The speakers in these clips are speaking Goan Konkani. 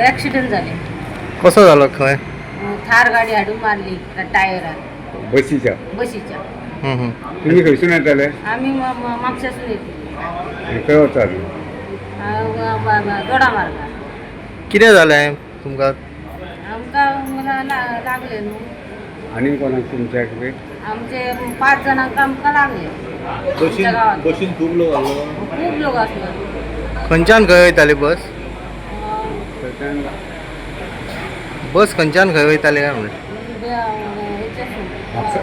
एक्सिडंट जाले. कसो जालो खंय? थार गाडी हाडून मारली टायरान. बसीच्या? बशीच्या. हम्म, हम्म. तुम्ही खंयसून येताले? आम्ही म्हापशासून येते. आनी खंय वताले? दोडा मार्गा. कितें जालें तुमकां? आमकां मला लागले न्हू. आनी कोणाक तुमच्या कडेन? आमचे पाच जणांक आमकां लागले आमच्या गावात. बशीन खूब लोक आसलो. खूप लोक असलो. खंयच्यान खंय वयताली बस? थंयच्यान. बस खंयच्यान खंय वयताली काय म्हणलें? म्हापसा?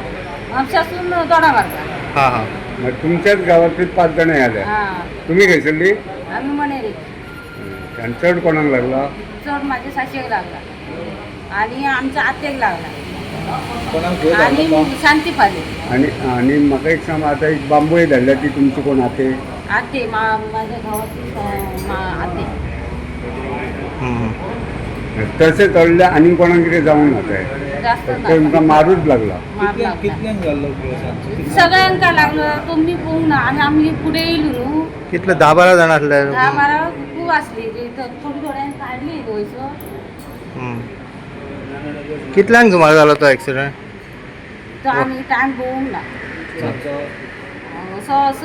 म्हापशासून दोडा मार्गा. हां हां. मग तुमच्याच गावातली पाच जाणां आल्या? हा. तुम्ही खंयसरली? आम्ही मणेरी. आनी चड कोणाक लागला? चड माझ्या सासयेक लागला आणि आमच्या आत्याक लागला. कोणाक खंय आणि धाडलो? शांती फाली. आनी आनी म्हाका एक सांग, आतां एक बांबोळे धाडल्या ती तुमची कोण आते? आते, माझ्या गावातली आते. हम्म. तशें चडल्या आनी कोणाक कितें जावंक ना तें? जास्त फक्त तुमकां मारूच लागला? मार लागला. कितल्यांक जाल्लो सांजचो? सगळ्यांका लागलो, तुम्ही पोहून ना आणि आम्ही पुढे येयलो न्हू. कितले, 10-12 जाण आसले? 10-12 खूप असली ती, तर थोडी थोड्यांक काडली वयसो. हम्म. कितल्यांक सुमार जालो तो एक्सिडंट? तर आम्ही टायम पळोवंक ना. सांजचो. स स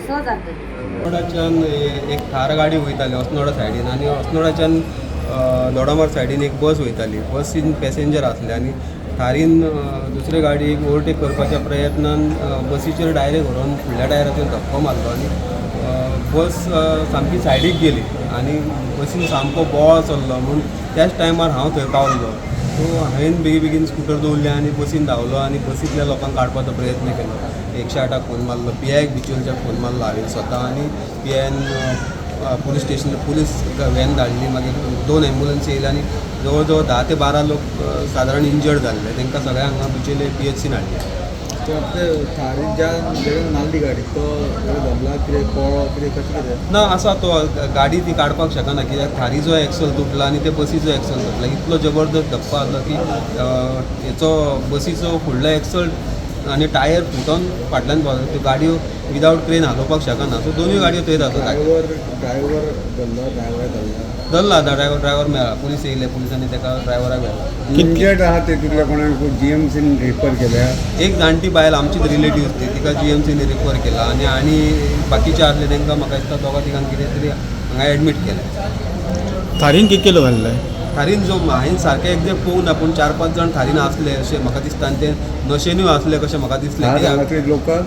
स जातली. अस्नोडाच्यान एक थार गाडी वयताली अस्नोडा सायडीन आनी अस्नोडाच्यान दोडामार्ग सायडीन एक बस वयताली. बसीन पॅसेंजर आसले आनी थारीन दुसरे गाडयेक ओवरटेक करपाच्या प्रयत्नान बसीचेर डायरेक्ट व्हरोन फुडल्या टायराचेर धपको मारलो आनी बस सामकी सायडीक गेली आनी बसीन सामको बोवाळ चल्लो. म्हूण त्याच टायमार हांव थंय पावल्लो, सो हांवें बेगी बेगीन स्कुटर दवरली आनी बसीन धांवलो आनी बसींतल्या लोकांक काडपाचो प्रयत्न केलो. 108 फोन मारलो, पी आयक बिचोलच्याक फोन मारलो हांवें स्वता आनी P I police station police van धाडली. मागीर 2 एम्बुलन्स येयले आनी जवळ जवळ 10 ते 12 लोक सादारण इंजर्ड जाल्ले. तांकां सगळ्यांक हांगा बिचोले पी एच सीन हाडले. ते थारी ज्या जेणे मारली गाडी तो धरला कितें, पळ्ळो कितें, कशें कितें? ना, आसा तो. गाडी ती काडपाक शकना कित्याक थारीचो एक्सल तुटला आनी ते बसीचो एक्सल तुटला. इतलो जबरदस्त धपको आसलो की हेचो बसीचो फुडलो एक्सल आनी टायर फुटोन फाटल्यान पावलो. त्यो गाडयो विदावट क्रेन हालोवपाक शकना, सो दोनूय गाडयो थंयच आसा. ड्रायव्हर धरलो? ड्रायव्हर धरला? धरला आतां ड्रायव्हर. ड्रायव्हर मेळ्ळा. पुलीस येयले, पुलिसांनी ताका ड्रायव्हराक व्हेला. इंजर्ड आहा तेतूंतल्या कोणाक जीएमसीन रिफर केल्या? एक जाणटी बायल, आमचीच रिलेटिव्स ती, तिका जीएमसीन रिफर केला आनी आनी बाकीचे आसले तांकां म्हाका दिसता दोगा तिगांक कितें तरी हांगा एडमीट केलें. थारीन कितके किलो घाल्ले? थारीन जो हांवें सारकें एक्झॅक्ट पळोवंक ना, पूण 4-5 जाण थारीन आसले अशें म्हाका दिसता आनी ते नशेनूय आसले कशें म्हाका दिसलें. थार कित्याक हांगासर लोकल?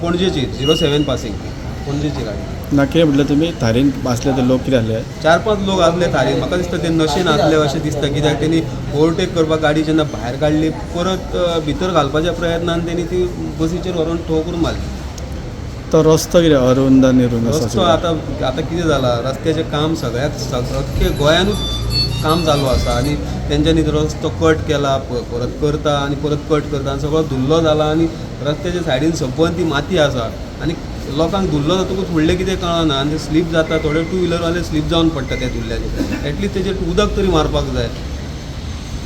पणजेची 07 पासींग ती पणजेची गाडी. ना, कितें म्हटलें तुमी, थारीन आसले ते लोक कितें आसले? 4-5 लोक आसले थारीन. म्हाका दिसता ते नशेन आसले अशें दिसता, कित्याक तेणी ओवरटेक करपाक गाडी जेन्ना भायर काडली, परत भितर घालपाच्या प्रयत्नान तेणी ती बसीचेर व्हरून ठोकरून मारली. तो रस्तो कितें अरुंद आनी रुंद आसा? रस्तो आतां आतां कितें जाला, रस्त्याचें काम सगळ्याक अख्खे गोंयानूच काम चालू आसा आनी तेंच्यांनी तो रस्तो कट केला, परत करता आनी परत कट करता आनी सगळो धुल्लो जाला आनी रस्त्याच्या सायडीन सबंद ती माती आसा आनी लोकांक धुल्लो जातकूच फुडलें कितें कळना आनी ते स्लीप जाता. थोडे टू व्हिलरवाले स्लीप जावन पडटा त्या धुल्ल्याचेर. एटलीस्ट तेजेर उदक तरी मारपाक जाय.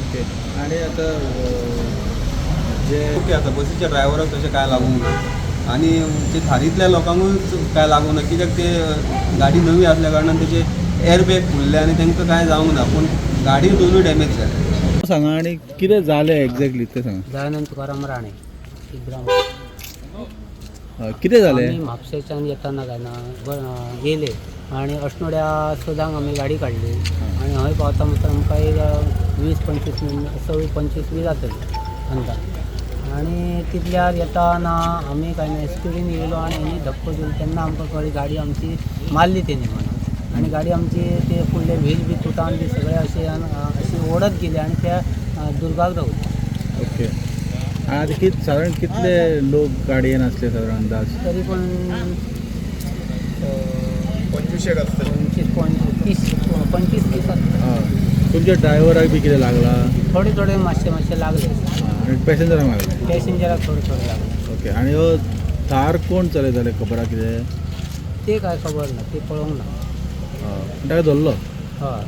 ओके, आनी आतां जे ओके आसा, बसीच्या ड्रायव्हराक तशें कांय लागूंक ना आनी ते थारींतल्या लोकांकूय कांय लागूंक ना, कित्याक ते गाडी नवी आसल्या कारणान तेजे एअरबॅग फुल्ले आनी तांकां कांय जावंक ना, पूण गाडी दोनूय डॅमेज जाले. सांगा आनी कितें जालें एक्झॅक्टली तें सांगा. दयानंद तुकाराम राणे, इब्राम. हय, कितें जालें? आमी म्हापशेच्यान येताना काय ना येयले आनी अश्नोड्या सुदांक आमी गाडी काडली आनी हंय पावता म्हणसर आमकां एक 20-25 मिनटां, 26-25 बी जातली अंदाज. आनी तितल्यार येताना आमी काय ना स्पिडीन येयलो आनी हेणी धक्को दिलो तेन्ना आमकां कळ्ळी गाडी आमची मारली तेणी म्हणून. आनी गाडी आमची ते फुडले व्हील बी तुटान बी सगळे अशे अशी ओडत गेली आनी त्या दुर्गाक रावली. ओके, आनी आतां सादारण कितले लोक गाडयेन आसले सादारण अंदाज? तरी पण 25 25 30 आसतले. हय, तुमच्या ड्रायव्हराक बी कितें लागला? थोडे थोडे मातशे मातशे लागले. आनी पॅसेंजराक लागले? पॅसेंजराक थोडे थोडे लागले. ओके, आनी हो थार कोण चलयताले खबर आहा कितें? ते काय खबर ना, ते पळोवंक ना. हय, ताका धरलो? हय.